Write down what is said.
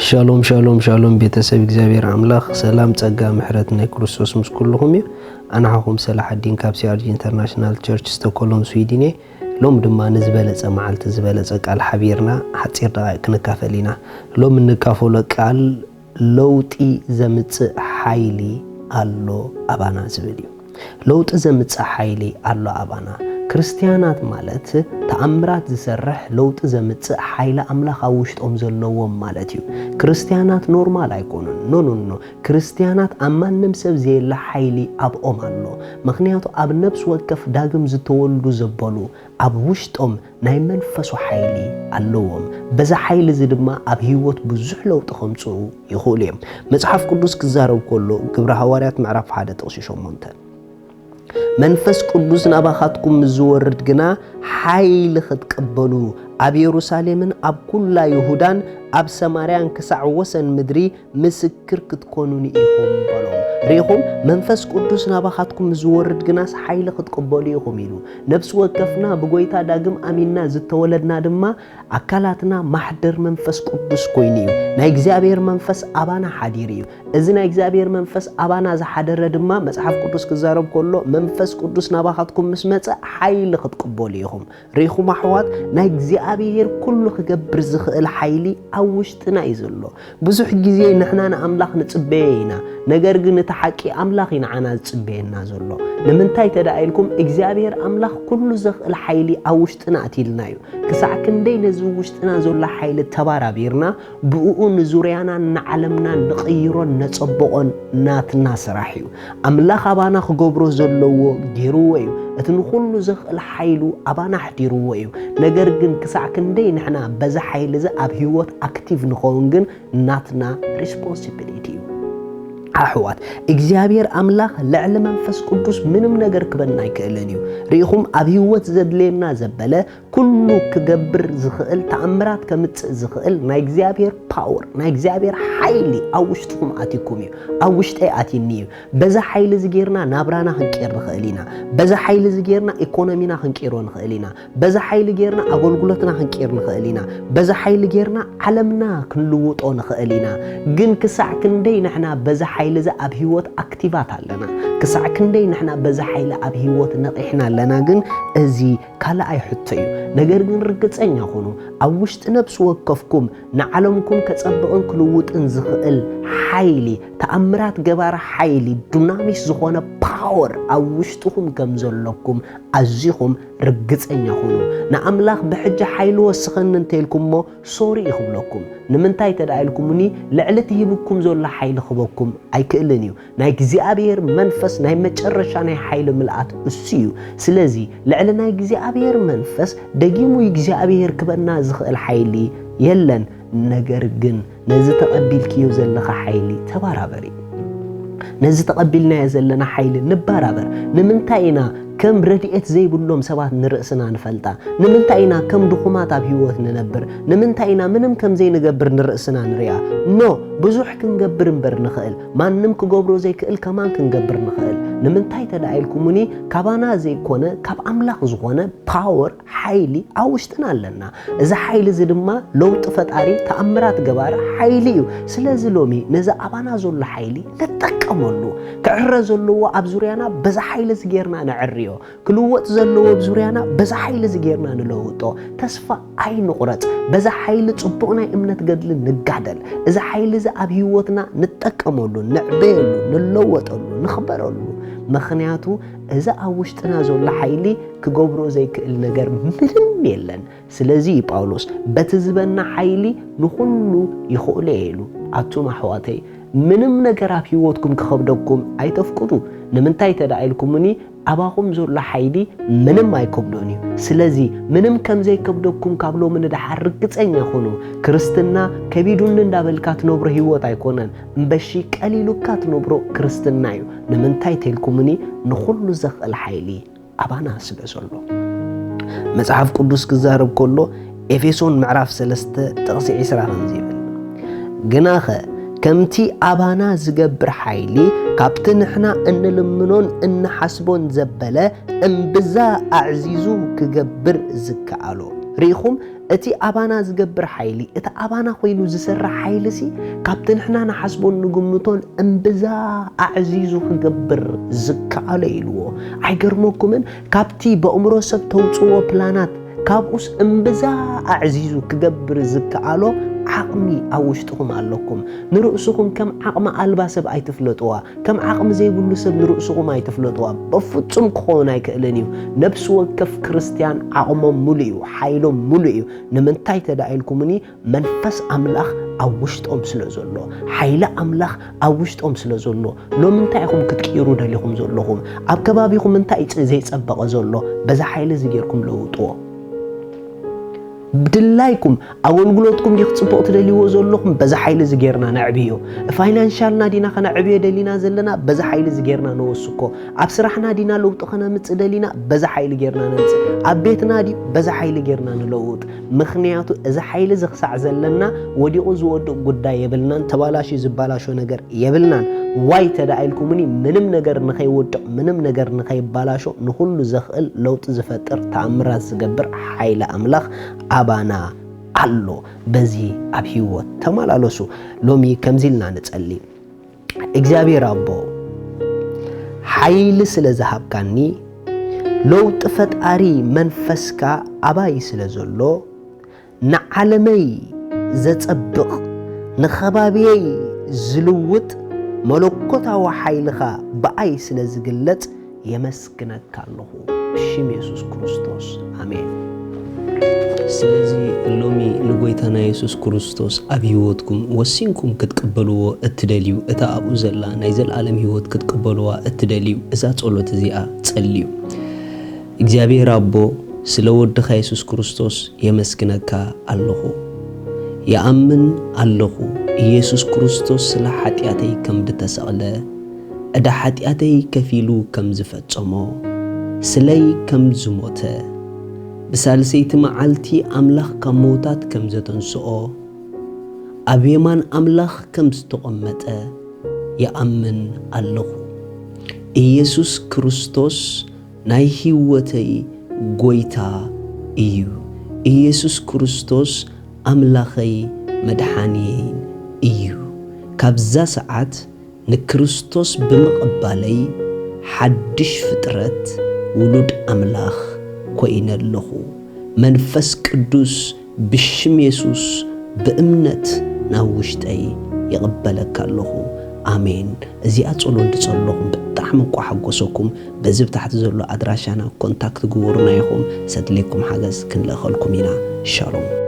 ሻሎም ሻሎም ሻሎም፣ ቤተሰብ እግዚኣብሔር ኣምላኽ ሰላም፣ ጸጋ፣ ምሕረት ናይ ክርስቶስ ምስ ኩልኹም እዩ። ኣናሓኹም ሰላሓዲን ካብ ሲኣርጂ ኢንተርናሽናል ቸርች ስቶኮሎም ስዊድን እየ። ሎም ድማ ንዝበለጸ መዓልቲ ዝበለጸ ቃል ሓቢርና ሓጺር ደቓይቕ ክንካፈል ኢና። ሎም እንካፈሎ ቃል ለውጢ ዘምጽእ ሓይሊ ኣሎ ኣባና ዝብል እዩ። ለውጢ ዘምጽእ ሓይሊ ኣሎ ኣባና። ክርስትያናት ማለት ተኣምራት ዝሰርሕ ለውጢ ዘምጽእ ሓይሊ ኣምላኽ ኣብ ውሽጦም ዘለዎም ማለት እዩ። ክርስትያናት ኖርማል ኣይኮኑን። ኖ ኖ ኖ። ክርስትያናት ኣብ ማንም ሰብ ዘየለ ሓይሊ ኣብኦም ኣሎ። ምኽንያቱ ኣብ ነፍሲ ወከፍ ዳግም ዝተወልዱ ዘበሉ ኣብ ውሽጦም ናይ መንፈሱ ሓይሊ ኣለዎም። በዛ ሓይሊ እዚ ድማ ኣብ ህይወት ብዙሕ ለውጢ ከምጽኡ ይኽእሉ እዮም። መጽሓፍ ቅዱስ ክዛረብ ከሎ ግብረ ሃዋርያት ምዕራፍ ሓደ ጥቕሲ ሸሞንተ፣ መንፈስ ቅዱስ ናባኻትኩም ምስ ዝወርድ ግና ሓይሊ ክትቅበሉ ኣብ የሩሳሌምን ኣብ ኩላ ይሁዳን ኣብ ሰማርያን ክሳዕ ወሰን ምድሪ ምስክር ክትኮኑኒ ኢኹም በሎም። ርኢኹም፣ መንፈስ ቅዱስ ናባኻትኩም ምስ ዝወርድ ግናስ ሓይሊ ክትቅበሉ ኢኹም ኢሉ። ነፍሲ ወከፍና ብጎይታ ዳግም ኣሚንና ዝተወለድና ድማ ኣካላትና ማሕደር መንፈስ ቅዱስ ኮይኑ እዩ። ናይ እግዚኣብሔር መንፈስ ኣባና ሓዲሩ እዩ። እዚ ናይ እግዚኣብሔር መንፈስ ኣባና ዝሓደረ ድማ መጽሓፍ ቅዱስ ክዛረብ ከሎ መንፈስ ቅዱስ ናባኻትኩም ምስ መጸ ሓይሊ ክትቅበሉ ኢኹም። ርኢኹም ኣሕዋት፣ ናይ እግዚኣብሔር ኩሉ ክገብር ዝኽእል ሓይሊ ኣብ ውሽጥና እዩ ዘሎ። ብዙሕ ግዜ ንሕና ንኣምላኽ ንጽበዮ ኢና፣ ነገር ግን እቲ ሓቂ ኣምላኽ እዩ ንዓና ዝጽበየና ዘሎ። ንምንታይ ተደኣ ኢልኩም እግዚኣብሔር ኣምላኽ ኩሉ ዘኽእል ሓይሊ ኣብ ውሽጥና ኣትይልና እዩ። ክሳዕ ክንደይ ነዚ ውሽጥና ዘሎ ሓይሊ ተባራቢርና ብእኡ ንዙርያናን ንዓለምናን ንቕይሮን ነጸብቖን ናትና ስራሕ እዩ። ኣምላኽ ኣባና ክገብሮ ዘለዎ ገይርዎ እዩ። እቲ ንኹሉ ዘኽእል ሓይሉ ኣባና ኣሕዲርዎ እዩ። ነገር ግን ክሳዕ ክንደይ ንሕና በዚ ሓይሊ እዚ ኣብ ህይወት ኣክቲቭ ንኸውን ግን ናትና ሪስፖንሲቢሊቲ እዩ። ኣሕዋት፣ እግዚኣብሔር ኣምላኽ ልዕሊ መንፈስ ቅዱስ ምንም ነገር ክበና ኣይክእልን እዩ። ርኢኹም፣ ኣብ ህይወት ዘድልየና ዘበለ ኩሉ ክገብር ዝኽእል፣ ተኣምራት ከምጽእ ዝኽእል ናይ እግዚኣብሔር ፓወር፣ ናይ እግዚኣብሔር ሓይሊ ኣብ ውሽጥኹም ኣትይኩም እዩ። ኣብ ውሽጠይ ኣትይኒ እዩ። በዛ ሓይሊ እዚ ጌርና ናብራና ክንቄር ንኽእል ኢና። በዛ ሓይሊ እዚ ጌርና ኢኮኖሚና ክንቄሮ ንኽእል ኢና። በዛ ሓይሊ ጌርና ኣገልግሎትና ክንቄር ንኽእል ኢና። በዛ ሓይሊ ጌርና ዓለምና ክንልውጦ ንኽእል ኢና። ግን ክሳዕ ክንደይ ንሕና በዛ ሓይሊ እዚ ኣብ ህይወት ኣክቲቫት ኣለና? ክሳዕ ክንደይ ንሕና በዛ ሓይሊ ኣብ ህይወት ነቒሕና ኣለና? ግን እዚ ካልኣይ ሕቶ እዩ። ነገር ግን ርግጸኛ ኩኑ፣ ኣብ ውሽጢ ነፍሲ ወከፍኩም ንዓለምኩም ከጸብቕን ክልውጥን ዝኽእል ሓይሊ፣ ተኣምራት ገባሪ ሓይሊ፣ ዱናሚስ ዝኾነ ፓወር ኣብ ውሽጥኹም ከም ዘለኩም ኣዚኹም ርግጸኛ ኩኑ። ንኣምላኽ ብሕጂ ሓይሊ ወስኸኒ እንተ ኢልኩሞ ሶሪ እዩ ክብለኩም። ንምንታይ ተደኣ ኢልኩምኒ፣ ልዕሊ እቲ ሂብኩም ዘሎ ሓይሊ ክበኩም ኣይክእልን እዩ። ናይ እግዚኣብሔር መንፈስ ናይ መጨረሻ ናይ ሓይሊ ምልኣት እሱ እዩ። ስለዚ ልዕሊ ናይ እግዚኣብሔር መንፈስ ደጊሙ እግዚኣብሔር ክበና ዝኽእል ሓይሊ የለን። ነገር ግን ነዚ ተቐቢልክዮ ዘለኻ ሓይሊ ተባራበሪ። ነዚ ተቐቢልናዮ ዘለና ሓይሊ ንባራበር። ንምንታይ ኢና ከም ረድኤት ዘይብሎም ሰባት ንርእስና ንፈልጣ? ንምንታይ ኢና ከም ድኹማት ኣብ ህይወት ንነብር? ንምንታይ ኢና ምንም ከም ዘይንገብር ንርእስና ንሪኣ? ኖ፣ ብዙሕ ክንገብር እምበር ንኽእል። ማንም ክገብሮ ዘይክእል ከማን ክንገብር ንኽእል። ንምንታይ ተደኣ ኢልኩምኒ፣ ካባና ዘይኮነ ካብ ኣምላኽ ዝኾነ ፓወር፣ ሓይሊ ኣብ ውሽጥና ኣለና። እዚ ሓይሊ እዚ ድማ ለውጢ ፈጣሪ፣ ተኣምራት ገባሪ ሓይሊ እዩ። ስለዚ ሎሚ ነዚ ኣባና ዘሎ ሓይሊ ንጠቀመሉ። ክዕረ ዘለዎ ኣብ ዙርያና በዚ ሓይሊ እዚ ጌርና ነዕርዮ። ክልወጥ ዘለዎ ኣብ ዙርያና በዚ ሓይሊ እዚ ጌርና ንለውጦ። ተስፋ ኣይንቑረጽ። በዚ ሓይሊ ጽቡቕ ናይ እምነት ገድሊ ንጋደል። እዚ ሓይሊ እዚ ኣብ ህይወትና ንጠቀመሉ፣ ንዕበየሉ፣ ንለወጠሉ፣ ንኽበረሉ። ምኽንያቱ እዚ ኣብ ውሽጥና ዘሎ ሓይሊ ክገብሮ ዘይክእል ነገር ምንም የለን። ስለዚ እዩ ጳውሎስ በቲ ዝበና ሓይሊ ንኹሉ ይኽእሎ እየ ኢሉ። ኣቱም ኣሕዋተይ፣ ምንም ነገር ኣብ ህይወትኩም ክኸብደኩም ኣይተፍቅዱ። ንምንታይ ተደኣ ኢልኩምኒ፣ ኣባኹም ዘሎ ሓይሊ ምንም ኣይከብዶን እዩ። ስለዚ ምንም ከም ዘይከብደኩም ካብ ሎሚ ንደሓር ርግጸኛ ኩኑ። ክርስትና ከቢዱኒ እንዳበልካ ትነብሮ ህይወት ኣይኮነን፣ እምበሺ ቀሊሉካ ትነብሮ ክርስትና እዩ። ንምንታይ ተልኩምኒ፣ ንኹሉ ዘኽእል ሓይሊ ኣባና ስለ ዘሎ። መጽሓፍ ቅዱስ ክዛረብ ከሎ ኤፌሶን ምዕራፍ ሰለስተ ጥቕሲ ዕስራ ከምዚ ይብል፣ ግናኸ ከምቲ ኣባና ዝገብር ሓይሊ ካብቲ ንሕና እንልምኖን እንሓስቦን ዘበለ እምብዛ ኣዕዚዙ ክገብር ዝከኣሎ። ርኢኹም፣ እቲ ኣባና ዝገብር ሓይሊ፣ እቲ ኣባና ኮይኑ ዝሰርሕ ሓይሊ ሲ ካብቲ ንሕና ንሓስቦን ንግምቶን እምብዛ ኣዕዚዙ ክገብር ዝከኣሎ ኢልዎ። ኣይገርመኩምን? ካብቲ በእምሮ ሰብ ተውፅዎ ፕላናት ካብኡስ እምብዛ ኣዕዚዙ ክገብር ዝከኣሎ ዓቕሚ ኣብ ውሽጥኹም ኣለኩም። ንርእስኹም ከም ዓቕሚ ኣልባ ሰብ ኣይትፍለጥዋ። ከም ዓቕሚ ዘይብሉ ሰብ ንርእስኹም ኣይትፍለጥዋ። በፍጹም ክኸውን ኣይክእልን እዩ። ነፍሲ ወከፍ ክርስትያን ዓቕሞም ሙሉ እዩ፣ ሓይሎም ሙሉ እዩ። ንምንታይ ተዳኢልኩምኒ? መንፈስ ኣምላኽ ኣብ ውሽጦም ስለ ዘሎ፣ ሓይሊ ኣምላኽ ኣብ ውሽጦም ስለ ዘሎ። ሎሚ እንታይ ኢኹም ክትቅይሩ ደሊኹም ዘለኹም? ኣብ ከባቢኹም እንታይ እዩ ዘይጸበቐ ዘሎ? በዛ ሓይሊ እዚ ጌርኩም ለውጥዎ። ብድላይኩም ኣገልግሎትኩም ዲኹ ጽቡቕ ትደልይዎ ዘለኹም? በዛ ሓይሊ እዚ ጌርና ነዕብዮ። ፋይናንሻልና ዲና ከነዕብዮ ደሊና ዘለና? በዛ ሓይሊ እዚ ጌርና ንወስኮ። ኣብ ስራሕና ዲና ለውጢ ከነምጽእ ደሊና? በዛ ሓይሊ ጌርና ነምጽእ። ኣብ ቤትና ድዩ? በዛ ሓይሊ ጌርና ንለውጥ። ምኽንያቱ እዚ ሓይሊ እዚ ክሳዕ ዘለና ወዲቑ ዝወድቕ ጉዳይ የብልናን፣ ተባላሽዩ ዝባላሾ ነገር የብልናን። ዋይ ተዳኢልኩምኒ ምንም ነገር ንኸይወድቕ፣ ምንም ነገር ንኸይባላሾ፣ ንኹሉ ዘኽእል ለውጢ ዝፈጥር ተኣምራት ዝገብር ሓይሊ ኣምላኽ ኣባና ኣሎ። በዚ ኣብ ህይወት ተመላለሱ። ሎሚ ከምዚ ኢልና ንጸሊ። እግዚኣብሔር ኣቦ፣ ሓይሊ ስለ ዝሃብካኒ፣ ለውጢ ፈጣሪ መንፈስካ ኣባይ ስለ ዘሎ፣ ንዓለመይ ዘጸብቕ፣ ንኸባብየይ ዝልውጥ መለኮታዊ ሓይልኻ ብኣይ ስለ ዝግለጽ የመስግነካ ኣለኹ። ብሽም የሱስ ክርስቶስ፣ ኣሜን። ስለዚ ሎሚ ንጎይታና የሱስ ክርስቶስ ኣብ ህይወትኩም ወሲንኩም ክትቅበልዎ እትደልዩ፣ እታ ኣብኡ ዘላ ናይ ዘለኣለም ህይወት ክትቅበልዋ እትደልዩ፣ እዛ ጸሎት እዚኣ ጸልዩ። እግዚኣብሔር ኣቦ፣ ስለ ወድኻ የሱስ ክርስቶስ የመስግነካ ኣለኹ። ይኣምን ኣለኹ፣ ኢየሱስ ክርስቶስ ስለ ሓጢኣተይ ከም ዝተሰቕለ፣ ዕዳ ሓጢኣተይ ከፊሉ ከም ዝፈጸሞ፣ ስለይ ከም ዝሞተ፣ ብሳልሰይቲ መዓልቲ ኣምላኽ ካብ ምዉታት ከም ዘተንስኦ፣ ኣብ የማን ኣምላኽ ከም ዝተቐመጠ ይኣምን ኣለኹ። ኢየሱስ ክርስቶስ ናይ ህይወተይ ጎይታ እዩ። ኢየሱስ ክርስቶስ ኣምላኸይ መድሓንየይን እዩ። ካብዛ ሰዓት ንክርስቶስ ብምቕባለይ ሓድሽ ፍጥረት ውሉድ ኣምላኽ ኮይነ ኣለኹ። መንፈስ ቅዱስ ብሽም የሱስ ብእምነት ናብ ውሽጠይ ይቕበለካ ኣለኹ። ኣሜን። እዚኣ ጸሎት ዝጸለኹም ብጣዕሚ እኳ ሓጎሰኩም። በዚ ብታሕቲ ዘሎ ኣድራሻና ኮንታክት ግበሩና ኢኹም። ሰድሌኩም ሓገዝ ክንልእኸልኩም ኢና። ሻሎም።